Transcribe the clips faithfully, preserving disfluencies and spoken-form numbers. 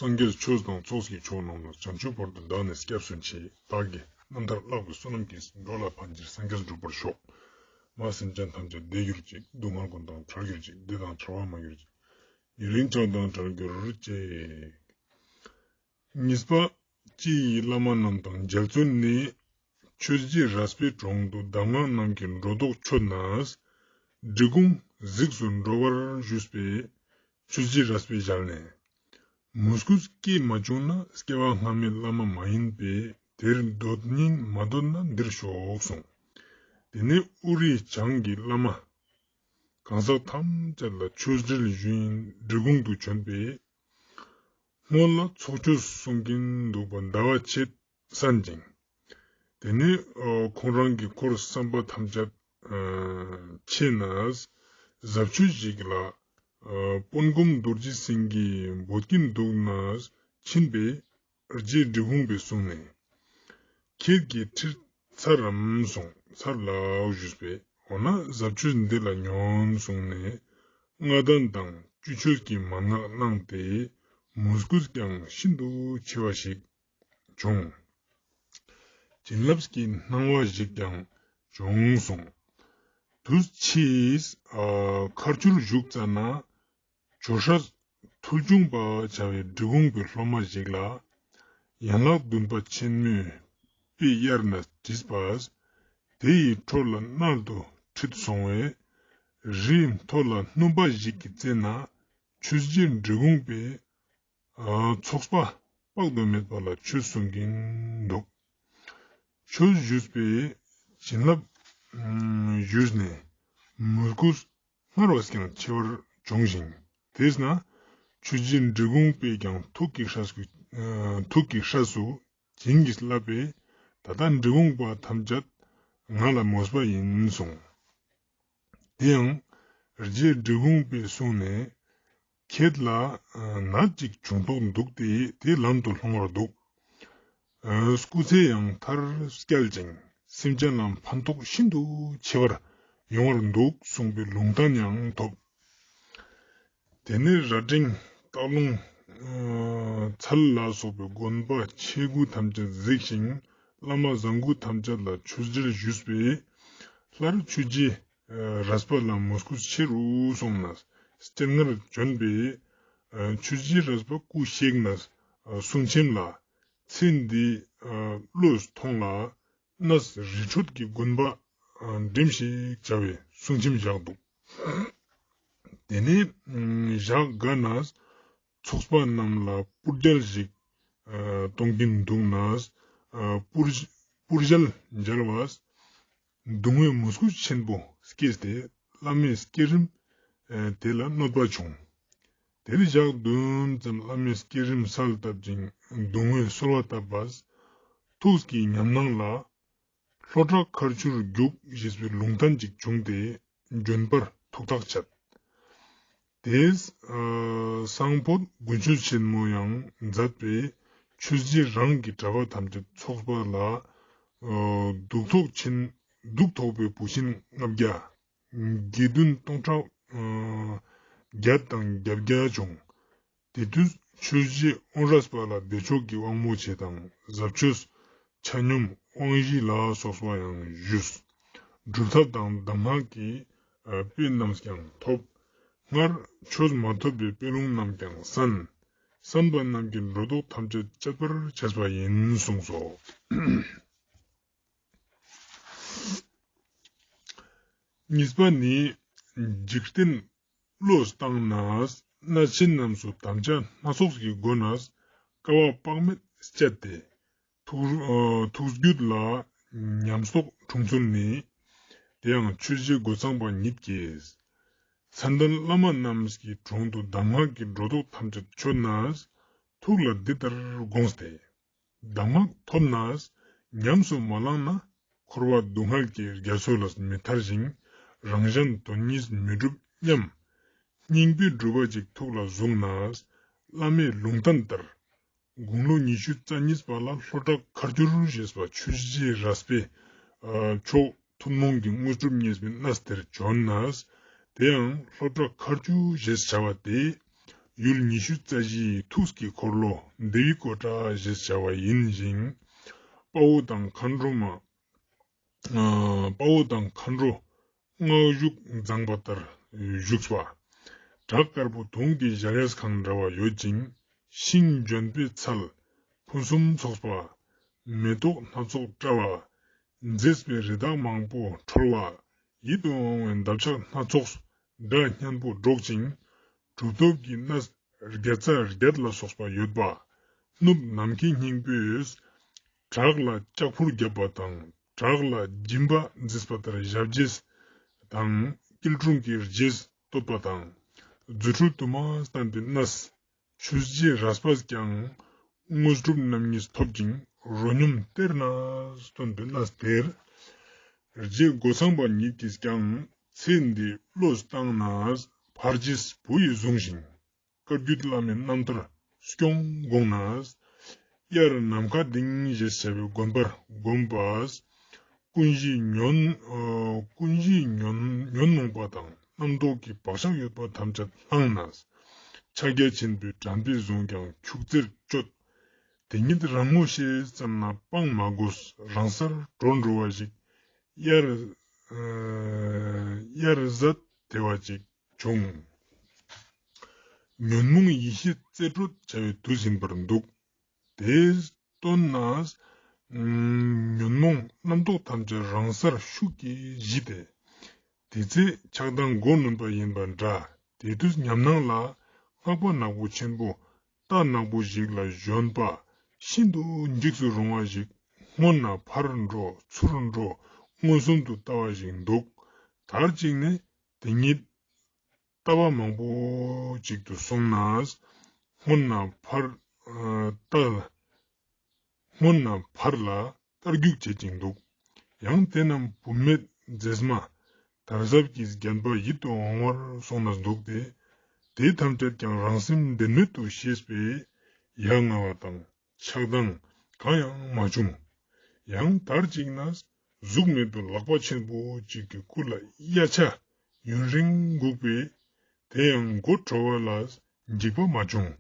སངས་རྒྱས་ཆོས་དང་ཚོགས་ཀྱི་མཆོག་རྣམས་ལ། བྱང་ཆུབ་བར་དུ་བདག་ནི་སྐྱབས་སུ་མཆི། བདག་གི་རྣམ་ཐར་བཀླག་པའི་བསོད་ནམས་ཀྱིས། འགྲོ་ལ་ཕན་ཕྱིར་སངས་རྒྱས་འགྲུབ་པར་ཤོག། མ་སེམས་ཅན་ཐམས་ཅད་བདེ་གྱུར་ཅིག། སྡུག་བསྔལ་ཀུན་དང་བྲལ་གྱུར་ཅིག། བདེ་དང་བྲལ་བ་མ་གྱུར་ཅིག། ཡུན་རིང་ཆགས་སྡང་བྲལ་གྱུར་ཅིག། གཉིས་པ། སྤྱི་ཡི་བླ་མ་རྣམས་དང་མཇལ་ཚུལ་ནི། ཆོས་རྗེ་རས་པའི་དྲུང་དུ་གདམས་ངག་རྣམས་ཀྱི་སྒྲོ་འདོགས་ཆོད་ནས། འབྲི་གུང་གཟིགས་སུ་འགྲོ་བར་ཞུས་པས། ཆོས་རྗེ་རས་པའི་ཞལ་ནས། མོས་གུས་སྐྱེས་མ་བྱུང་ན། སྐྱེ་བ་སྔ་མའི་བླ་མ་མ་ཡིན་པས། དེར་འདོད་སྙིང་མ་འདོད་ན་འདིར་ཤོག་གསུངས། དེ་ནས་དབུ་རུའི་བྱང་གི་བླ་མ་གང་ཟག་ཐམས་ཅད་ལ་ཆོས་འབྲེལ་ཞུ་ཡིན་འབྲི་གུང་དུ་བྱོན་པས། སྔོན་ལ་ཚོགས་ཆོས་གསུང་གིན་འདུག་པ་ཟླ་བ་ཕྱེད་གསན་ཅིང་། དེ་ནས་ཁོང་རང་གི་འཁོར་བསམ་པ་ཐམས་ཅད་ཆད་ནས་ཟབ་ཆོས་ཤིག་ལ་དཔོན་སྒོམ་རྡོ་རྗེ་སེང་གེས་འབོད་ཀྱིན་འདུག་ནས་ཕྱིན་པས། རྗེ་འབྲི་གུང་པས་གསུངས་ནས། ཁྱེད་ཀྱིས་ཁྲིད་ཚར་རམ་གསུངས། ཚར་ལགས་ཞུས་པས། འོ་ན་ཟབ་ཆོས་འདི་ལ་ཉོན་གསུངས་ནས། སྔ་ལྡན་དང་བཅུ་མཆོད་ཀྱི་མན་ངག་གནང་སྟེ། མོས་གུས་ཀྱང་ཤིན་ཏུ་ཆེ་བ་ཞིག་བྱུང་། བྱིན་རླབས་ཀྱི་སྣང་བ་ཞིག་ཀྱང་བྱུང་གསུངས། དུས་ཕྱིས་མཁར་ཆུར་བཞུགས་ཙ་ན། ཇོ་ཧྲ་ཐུལ་ཆུང་པ་བྱ་བའི་འབྲི་གུང་པའི་སློབ་མ་ཞིག་ལ། ཡན་ལག་བདུན་པ་ཆེན་མོའི་དཔེ་གཡར་ནས་བྲིས་པ། དེ་ཡི་འཕྲོ་ལ་མནལ་དུ་ཁྲིད་སོང་བས། རིའི་མཐོ་ལ་སྣུམ་པ་ཞིག་གི་རྩེ་ན་ཆོས་རྗེ་འབྲི་གུང་པས་ཚོགས་པ་དཔག་ཏུ་མེད་པ་ལ་ཆོས་གསུང་གིན་འདུག། ཆོས་ཞུས་པས་བྱིན་རླབས་ཞུས་ནས་མོས་གུས་སྔར་བས་ཀྱང་ཆེ་བར་བྱུང་ཞིང་། དེས་ན་ཆོས་རྗེ་འབྲི་གུང་པས་ཀྱང་ཐུགས་ཀྱི་སྲས་སུ་ཐུགས་ཀྱི་སྲས་སུ་བྱིན་གྱིས་བརླབས་པས། ད་ལྟ་འབྲི་གུང་པ་ཐམས་ཅད་ང་ལ་མོས་པ་ཡིན་གསུངས། དེ་ཡང་རྗེ་འབྲི་གུང་པས་གསུངས་ནས། ཁྱེད་ལ་ནད་ཅིག་བྱུང་དོགས་འདུག་སྟེ། དེ་ལམ་དུ་ལྷུང་བར་འདུག། སྐུ་ཚེ་ཡང་མཐར་བསྐྱལ་ཅིང་། སེམས་ཅན་ལ་ཕན་ཐོགས་ཤིན་ཏུ་ཆེ་བར་ཡོང་བར་འདུག་གསུངས་པའི་ལུང་བསྟན་ཡང་ཐོབ། དེ་ནས་རྭ་སྒྲེང་སྟག་ལུང་ཚལ་ལ་སོགས་པའི་དགོན་པ་ཆེ་དགུ་ཐམས་ཅད་གཟིགས་ཤིང་། བླ་མ་བཟང་པོ་ཐམས་ཅད་ལ་ཆོས་འབྲེལ་ཞུས་པས། སླར་ཆོས་རྗེ་རས་པ་ལ་མོས་གུས་ཆེ་རུ་སོང་ནས་སྤྱན་སྔར་བྱོན་པས། ཆོས་རྗེ་རས་པ་སྐུ་གཤེགས་ནས་གསུང་ཆེན་ལ། ཚེ་འདི་བློས་ཐོངས་ལ་གནས་རི་ཁྲོད་ཀྱི་དགོན་པ་འགྲིམས་ཤིག་བྱ་བའི་གསུང་ཆེན་བཞག་འདུག། དེ་ནས་ཞག་འགའ་ན་ཚོགས་པ་རྣམས་ལ་སྤུར་རྒྱལ་ཞིག་གཏོང་གིན་འདུག་ན། སྤུར་སྤུར་རྒྱལ་མཇལ་བ། སྡུག་བསྔལ་མོས་གུས་ཆེན་པོ་སྐྱེས་ཏེ། བླ་མའི་བསྐྱེད་རིམ་དེ་ལ་གནོད་པ་བྱུང་། དེར་ཞག་བདུན་ཙམ་བླ་མའི་བསྐྱེད་རིམ་གསལ་བཏབ་ཅིང་སྡུག་བསྔལ་གསོལ་བ་བཏབ་པས། ཐུགས་ཀྱི་ཉམས་སྣང་ལ། ལྷོ་བྲག་མཁར་ཆུར་རྒྱུགས་ཞེས་པའི་ལུང་བསྟན་ཅིག་བྱུང་སྟེ། འབྱོན་པར་ཐུགས་ཐག་བཅད། དེས་གསང་ཕོད་དགུན་ཆོས་ཆེན་མོ་ཡང་མཛད་པས། ཆོས་རྗེ་རང་གི་གྲྭ་པ་ཐམས་ཅད་ཚོགས་པ་ལ། གདུགས་ཐོག་ཆེན་གདུགས་ཐོག་པའི་བུ་ཆེན་ལྔ་བརྒྱ། དགེ་འདུན་སྟོང་ཕྲག་བརྒྱད་དང་བརྒྱད་བརྒྱ་བྱུང་། དེ་དུས་ཆོས་རྗེ་དབོན་རས་པ་ལ་བདེ་མཆོག་གི་དབང་མོ་ཆེ་དང་ཟབ་ཆོས་ཆ་སྙོམས་དབང་བཞི་ལ་སོགས་པ་ཡང་ཞུས། སྒྲུབ་ཐབས་དང་གདམས་ངག་གི་དཔེ་རྣམས་ཀྱང་ཐོབ། སྔར་ཆོས་མ་ཐོབ་པའི་དཔེ་ལུང་རྣམས་ཀྱང་གསན། གསན་པ་རྣམས་ཀྱི་སྒྲོ་འདོགས་ཐམས་ཅད་བཅད་པར་བྱས་པ་ཡིན་གསུངས་སོ། གཉིས་པ་ནི། འཇིག་རྟེན་བློས་བཏང་ནས་གནས་ཆེན་རྣམས་སུ་དམ་བཅའ་སྣ་ཚོགས་ཀྱི་སྒོ་ནས་དཀའ་བ་དཔག་མེད་སྤྱད་དེ། ཐུགས་ཨ་ཐུགས་རྒྱུད་ལ་ཉམས་རྟོགས་འཁྲུངས་ཚུལ་ནི། དེ་ཡང་ཆོས་རྗེ་རྒོད་ཚང་པ་ཉིད་ཀྱིས། མཚན་ལྡན་བླ་མ་རྣམས་ཀྱི་དྲུང་དུ་གདམས་ངག་གི་སྒྲོ་འདོགས་ཐམས་ཅད་ཆོད་ནས་ཐུགས་ལ་འདི་ལྟར་དགོངས་ཏེ། གདམས་ངག་ཐོབ་ནས་ཉམས་སུ་མ་བླངས་ན། འཁོར་བ་སྡུག་བསྔལ་གྱི་རྒྱ་མཚོ་ལས་མི་ཐར་ཞིང་། རང་གཞན་དོན་གཉིས་མི་འགྲུབ་སྙམ། སྙིང་པོའི་སྒྲུབ་པ་ཅིག་ཐུགས་ལ་བཟུང་ནས། བླ་མའི་ལུང་བསྟན་ལྟར། དགུང་ལོ་ཉི་ཤུ་རྩ་གཉིས་པ་ལ་ལྷོ་བྲག་མཁར་གྱུར་ཞེས་པ་ཆོས་རྗེ་རས་པའི་ཨ་མཆོག་ཐུན་མོང་གི་དངོས་གྲུབ་བརྙེས་པའི་གནས་དེར་བྱོན་ནས། དེ་ཡང་ལྷོ་བྲག་མཁར་གྱུར་ཞེས་བྱ་བ་སྟེ། ཡུལ་ཉི་ཤུ་རྩ་བཞིའི་ཐུགས་ཀྱི་འཁོར་ལོ་དེ་བི་ཀོ་ཏྲ་ཞེས་བྱ་བ་ཡིན་ཞིང་། དཔའ་བོ་དང་མཁའ་འགྲོ་མ། ཨ་དཔའ་བོ་དང་མཁའ་འགྲོ་མངག་གཞུག་མཛངས་པ་ལྟར་བཞུགས་པ། བྲག་དཀར་པོ་དུང་གི་གཞལ་ཡས་ཁང་འདྲ་བ་ཡོད་ཅིང་། ཤིང་ལྗོན་པའི་ཚལ་ཕུན་སུམ་ཚོགས་པ། མེ་ཏོག་སྣ་ཚོགས་བཀྲ་བ། མཛེས་པའི་རི་དྭགས་མང་པོ་འཁྲོལ་བ། ཡིད་དུ་འོང་བའི་འདབ་ཆགས་སྣ་ཚོགས་སྒྲ་སྙན་པོ་སྒྲོག་ཅིང་། གྲུབ་ཐོབ་ཀྱི་གནས་བརྒྱ་རྩ་བརྒྱད་ལ་སོགས་པ་ཡོད་པ། སྣུབས་ནམ་མཁའི་སྙིང་པོས་བྲག་ལ་ལྕགས་ཕུར་བརྒྱབ་པ་དང་། བྲག་ལ་སྦྱིན་པ་མཛད་པ་ལྟར་ཞབས་རྗེས་དང་། སྐྱིལ་ཀྲུང་གིས་རྗེས་བསྟོད་པ་དང་། རྫུ་འཕྲུལ་དུ་མ་བསྟན་པའི་གནས། ཆོས་རྗེ་རས་པས་ཀྱང་དངོས་གྲུབ་རྣམ་གཉིས་ཐོབ་ཅིང་རོ་སྙོམས་སྟེར་ནས་སྟོན་པའི་གནས་དེར། རྗེ་སྒོ་ཚང་པ་ཉིད་ཀྱིས་ཀྱང་ཚེ་འདི་བློས་བཏང་ནས་ཕར་རྗེས་བུ་ཡིས་བཟུང་ཞིང་བཀའ་བརྒྱུད་བླ་མའི་རྣམ་ཐར་སྐྱོང་དགོངས་ནས། དབྱར་ནམ་མཁའ་ལྡིང་ཞེས་བྱ་བའི་དགོན་པར་བསྒོམས་པ། ཀུན་གཞི་ཉོན། ཨ་ཀུན་གཞི་ཉོན་ཉོན་མོངས་པ་དང་རྣམ་རྟོག་གི་བག་ཆགས་ཡོད་པ་ཐམས་ཅད་བླངས་ནས། ཕྱག་རྒྱ་ཆེན་པོའི་དམ་པའི་གཟུངས་ཀྱང་ཁྱུག་ཙེར་སྤྱོད། དེ་ཉིད་རང་ངོ་ཤེས་ཙམ་ན་སྤང་མ་དགོས། རང་སར་གྲོལ་འགྲོ་བ་ཞིག་དབྱར་ཨ་དབྱར་གཟའ་དེ་བ་ཅིག་བྱུང་། ཉོན་མོངས་ཡེ་ཤེས་རྩེ་བྲོད་བྱ་བའི་དུས་ཡིན་པར་འདུག་དེས་སྟོན་ནས། ཉོན་མོངས་རྣམ་རྟོག་ཐམས་ཅད་རང་སར་ཤུགས་ཀྱིས་ཞི་སྟེ། དེ་ཚེ་ཆགས་སྡང་མགོ་ནོན་པ་ཡིན་པ་འདྲ། དེ་དུས་ཉམས་སྣང་ལ་སྔགས་པ་ནག་པོ་ཆེན་པོ་རྟ་ནག་པོ་ཞིག་ལ་ཞོན་པ་ཤིན་ཏུ་འཇིགས་སུ་རུང་བ་ཞིག་སྔོན་ན་ཕར་འགྲོ་ཚུར་འགྲོ་མངོན་སུམ་དུ་ལྟ་བ་ཞིག་འདུག་དར་ཅིག་ནས་དེ་ཉིད་ལྟ་བ་མང་པོ་ཅིག་ཏུ་སོང་ནས། སྔོན་ན་ཕར་ཨ་ལྟ། སྔོན་ན་ཕར་ལ་ལྟ་རྒྱུག་བྱེད་ཅིང་འདུག་ཡང་དེ་རྣམས་བུད་མེད་མཛེས་མ་དར་ཟབ་ཀྱིས་བརྒྱན་པ་ཡིད་དུ་འོང་བར་སོང་ནས་འདུག་སྟེ། དེ་ཐམས་ཅད་ཀྱང་རང་སེམས་བདེན་མེད་དུ་ཤེས་པས་ཡ་ང་བ་དང་། ཆགས་སྡང་གང་ཡང་མ་བྱུང་། ཡང་དར་ཅིག་ན་གཟུགས་མེད་པའི་ལག་པ་ཆེན་པོ་ཅིག་གི་སྐུ་ལ་གཡའ་ཆ་ཡུན་རིང་བསྒུགས་པས། དེ་ཡང་མགོ་བྲོ་བ་ལ་འཇིགས་པ་མ་བྱུང་།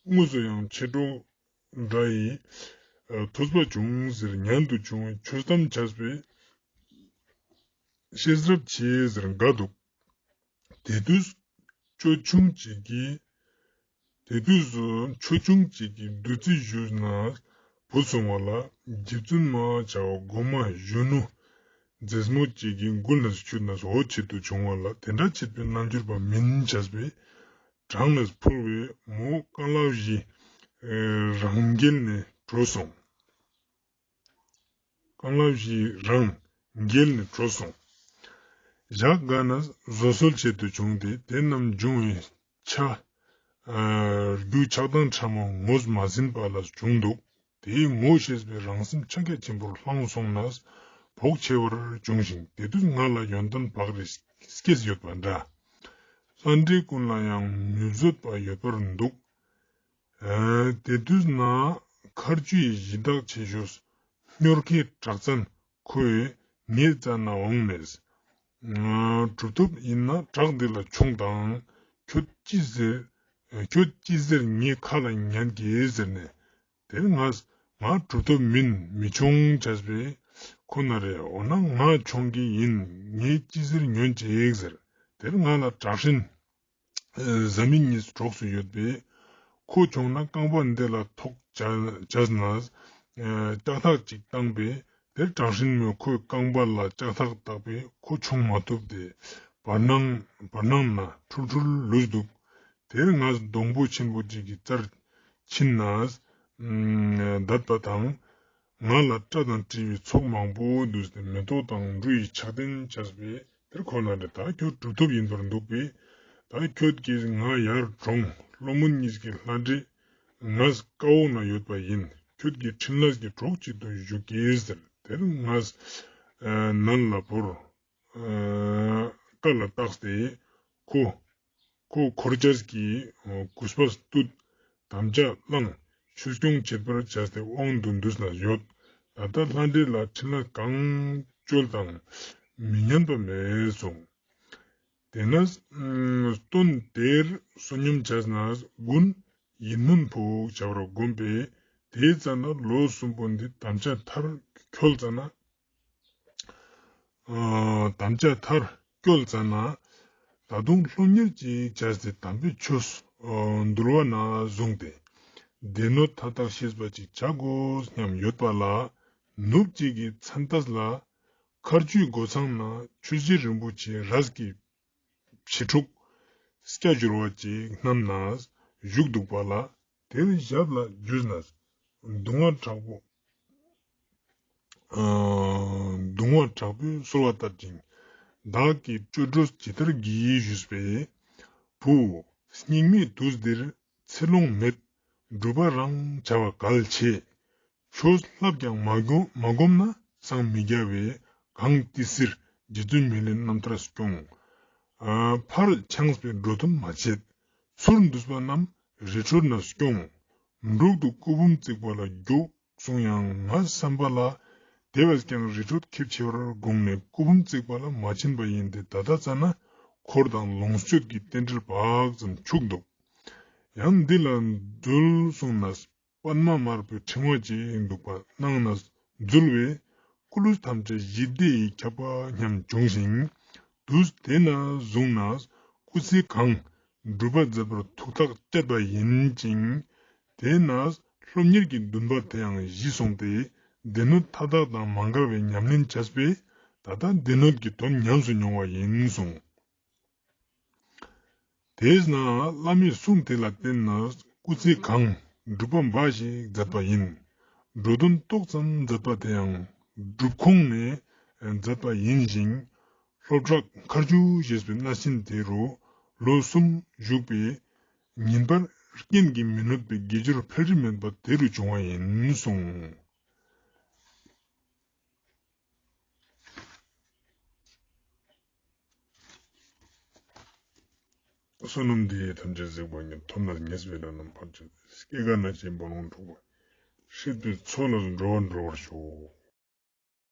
དངོས་སུ་ཡང་མཆེད་གྲོགས་འདྲ་ཡིས་ཐུབ་པ་བྱུང་ཟེར་ཉན་དུ་བྱུང་བའི་ཆོས་གཏམ་བྱས་པས་ཤེས་རབ་ཆེ་ཟེར་དགའ་འདུག་དེ་དུས་ཆོས་ཆུང་གཅིག་གིས། དེ་དུས་སུ་ཆོས་ཆུང་གཅིག་གིས་བདུད་རྩི་ཞུས་ནས་བུད་སོང་བ་ལ། རྗེ་བཙུན་མ་བྱ་བ་སྒོ་མ་གཞོན་ནུ་མཛེས་མོ་གཅིག་གིས་མགུལ་ནས་འཁྱུད་ནས་འོ་བྱེད་དུ་བྱུང་བ་ལ། དེ་འདྲ་བྱེད་པའི་རྣལ་འབྱོར་པ་མིན་བྱས་པས་དྲངས་ནས་ཕུལ་བས་མོ་རྐང་ལག་བཞི་རང་འགྱེལ་ནས་བྲོས་སོང་། རྐང་ལག་བཞི་རང་འགྱེལ་ནས་བྲོས་སོང་། ཞག་འགའ་ན་བཟོད་གསོལ་བྱེད་དུ་བྱུང་སྟེ། དེ་རྣམས་འབྱུང་བའི་ཆ་རྒྱུ་ཆགས་སྡང་ཕྲ་མོ་ངོས་མ་ཟིན་པ་ལ་བྱུང་འདུག་དེའི་ངོ་ཤེས་པའི་རང་སེམས་ཕྱག་རྒྱ་ཆེན་པོར་བླངས་སོང་ནས་བོགས་ཆེ་བར་བྱུང་ཞིང་། དེ་དུས་ང་ལ་ཡོན་ཏན་བག་རེ་སྐྱེས་ཡོད་པ་འདྲ། ལྷ་འདྲེ་ཀུན་ལ་ཡང་མི་བཟོད་པ་ཡོད་པར་འདུག་ཨ་དེ་དུས་ན་མཁར་ཆུའི་གཞི་བདག་ཆེ་ཤོས་སྨྱོ་ཁའི་གྲགས་ཅན་ཁོས་ངའི་རྩ་ན་འོངས་ནས། ཨ་གྲུབ་ཐོབ་ཡིན་ན་བྲག་འདི་ལ་མཆོངས་དང་། ཁྱོད་ཅི་ཟེར། ཁྱོད་ཅི་ཟེར་ངའི་ཁ་ལ་ཉན་གྱིས་ཟེར་ནས། དེར་ང་ང་གྲུབ་ཐོབ་མིན་མི་མཆོང་བྱས་པས་ཁོ་ན་རེ། འོ་ན་ང་མཆོང་གི་ཡིན། ངས་ཅི་ཟེར་ཉོན་ཅིག་ཟེར། དེར་ང་ལ་དྲག་ཧྲིན་བཟའ་མི་གཉིས་གྲོགས་སུ་ཡོད་པས། ཁོ་མཆོངས་ན་རྐང་པ་འདི་ལ་ཐོག་བྱ་བྱས་ན་ལྕགས་ཐག་ཅིག་བཏང་པས། དེར་དྲག་ཧྲིན་མོས་ཁོའི་རྐང་པ་ལ་ལྕགས་ཐག་བཏགས་པས་ཁོ་མཆོང་མ་ཐུབ་སྟེ་བར་སྣང་བར་སྣང་ན་འཁྲུལ་འཁྲུལ་ལུས་འདུག་དེར་ང་སྡོང་པོ་ཆེན་པོ་ཅིག་གི་རྩར་ཕྱིན་ནས་བསྡད་པ་དང་། ང་ལ་སྐྲ་དང་དྲི་བའི་ཚོགས་མང་པོ་འདུས་ཏེ་མེ་ཏོག་དང་འབྲུ་ཡི་ཆགས་ལྡན་བྱས་པས། དེར་ཁོ་ན་རེ། ད་ཁྱོད་གྲུབ་ཐོབ་ཡིན་པར་འདུག་པས། ད་ཁྱོད་ཀྱིས་ང་ཡར་གྲོངས་ལྷོ་མོན་གཉིས་ཀྱི་ལྷ་འདྲེ་ང་ཀ་འོག་ན་ཡོད་པ་ཡིན། ཁྱོད་ཀྱི་འཕྲིན་ལས་ཀྱི་གྲོགས་གཅིག་ཏུ་བཞུགས་ཀྱིས་ཟེར། དེར་ང་ནན་ལ་བོར། བཀའ་ལ་བཏགས་ཏེ་ཁོ་ཁོ་འཁོར་བཅས་ཀྱི་གུས་པ་བཏུད། དམ་བཅའ་བླངས། ཆོས་སྐྱོང་བྱེད་པར་བྱས་ཏེ་དབང་དུ་འདུས་ནས་ཡོད། ད་ལྟ་ལྷ་འདྲེ་ལ་འཕྲིན་ལས་གང་བཅོལ་དང་མི་ཉན་པ་མེད་གསུངས། དེས་ན་སྟོན་དེར་བསོད་སྙོམས་བྱས་ན་དགུན་ཡིད་སྨོན་ཕོག་བྱ་བར་བསྒོམས་པས། དེའི་རྩ་ན་ལོ་གསུམ་པོ་འདི་དམ་བཅའ་མཐར་འཁྱོལ་ཙ་ན། ཨ་དམ་བཅའ་མཐར་འཁྱོལ་ཙ་ན། ད་དུང་སློབ་གཉེར་ཅིག་བྱས་ཏེ་དམ་པའི་ཆོས་འདུལ་བ་ན་བཟུང་སྟེ། སྡེ་སྣོད་མཐའ་དག་ཤེས་པ་ཅིག་བྱ་དགོས་སྙམ་ཡོད་པ་ལ། ནུབ་གཅིག་གི་མཚན་ལྟས་ལ། མཁར་ཆུའི་སྒོ་ཚང་ན་ཆོས་རྗེ་རིན་པོ་ཆེ་རས་ཀྱི་བྱི་ཕྲུག་སྐྱ་བཞུར་བ་ཅིག་བསྣམས་ནས་བཞུགས་འདུག་པ་ལ། དེར་ཞབས་ལ་འཇུས་ནས་གདུང་བ་དྲག་པོ། ཨ་གདུང་བ་དྲག་པོས་གསོལ་བ་བཏབ་ཅིང་། བདག་གིས་སྤྲོས་བྲོ་ཇི་ལྟར་བགྱི་ཞུས་པས། བུ། སྙིགས་མའི་དུས་འདིར་ཚེ་ལོང་མེད། སྒྲུབ་པ་རང་བྱ་བ་གལ་ཆེ། ཆོས་བསླབས་ཀྱང་མ་བསྒོམ་མ་བསྒོམས་ན་སངས་མི་རྒྱ་བས། གངས་ཏི་སེར་རྗེ་བཙུན་མི་ལའི་རྣམ་ཐར་སྐྱོང་། ཨ་ཕར་འཕྱངས་པས་འགྲོ་དོན་མ་བྱེད། ཚུར་འདུས་པ་རྣམས་རི་ཁྲོད་ན་སྐྱོང་། འབྲུག་ཏུ་སྐུ་འབུམ་བརྩེགས་པ་ལ་རྒྱུག་གསུང་ཡང་ང་བསམ་པ་ལ། དེ་བས་ཀྱང་རི་ཁྲོད་ཁེབས་ཆེ་བར་དགོངས་ནས་སྐུ་འབུམ་བརྩེགས་པ་ལ་མ་ཕྱིན་པ་ཡིན་ཏེ། ད་ལྟ་ཙ་ན་འཁོར་དང་ལོངས་སྤྱོད་ཀྱི་རྟེན་འབྲེལ་བག་ཙམ་འཆུགས་འདུག་ཡང་འདི་ལ་འཛུལ་གསུངས་ནས། པདྨ་དམར་པོའི་ཕྲེང་བ་ཅིག་འདུག་པ་གནང་ནས་འཛུལ་བས། སྐུ་ལུས་ཐམས་ཅད་ཞི་བདེ་ཡི་ཁྱབ་པ་སྙམ་བྱུང་ཞིང་། དུས་དེ་ན་བཟུང་ནས་སྐུ་ཚེ་གང་སྒྲུབ་པ་མཛད་པར་ཐུགས་ཐག་བཅད་པ་ཡིན་ཅིང་། དེས་ན་སློབ་གཉེར་གྱི་འདུན་པ་དེའང་ཞི་སོང་སྟེ། སྡེ་སྣོད་མཐའ་དག་དང་མ་འགལ་བའི་ཉམས་ལེན་བྱས་པས། ད་ལྟ་སྡེ་སྣོད་ཀྱི་དོན་ཉམས་སུ་མྱོང་བ་ཡིན་གསུངས། དེས་ན་བླ་མའི་གསུང་དེ་ལ་བརྟེན་ནས་སྐུ་ཚེ་གང་སྒྲུབ་པ་འབའ་ཞིག་མཛད་པ་ཡིན། འགྲོ་དོན་ཏོག་ཙམ་མཛད་པ་དེའང་སྒྲུབ་ཁུངས་ནས་མཛད་པ་ཡིན་ཞིང་། ལྷོ་བྲག་མཁར་ཆུ་ཞེས་པའི་གནས་ཆེན་དེ་རུ་ལོ་གསུམ་བཞུགས་པས། ཉིན་པར་རྐྱེན་གྱིས་མི་གནོད་པའི་དགེ་སྦྱོར་འཕེལ་འགྲིབ་མེད་པ་དེ་རུ་བྱུང་བ་ཡིན་གསུངས། བསོད་ནམས་འདི་ཡིས་ཐམས་ཅད་གཟིགས་པ་ཉིད། ཐོབ་ནས་ཉེས་པའི་དགྲ་རྣམས་ཕམ་བྱས་ཏེ། སྐྱེ་རྒ་ན་འཆིའི་རྦ་ཀློང་འཁྲུགས་པ། སྲིད་པའི་མཚོ་ལས་འགྲོ་བ་སྒྲོལ་བར་ཤོག།